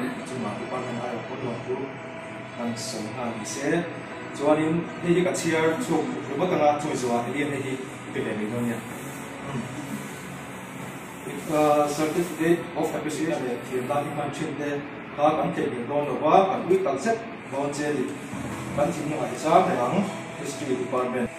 hian i chungah department aiawh pawn lawm chu kan sawi nghal ni se. Chuanin hei hi ka chhiar chhuak ringawt anga chumi zawhah Elian hei hi i pe ve mai dawn nia. Certificate of Appreciation leh thiam dan i hman thin te kha kan theihnghilh dawn lo va, kan ui tak zet dawn che ni. Kan thinlungah i chang reng ang, History Department.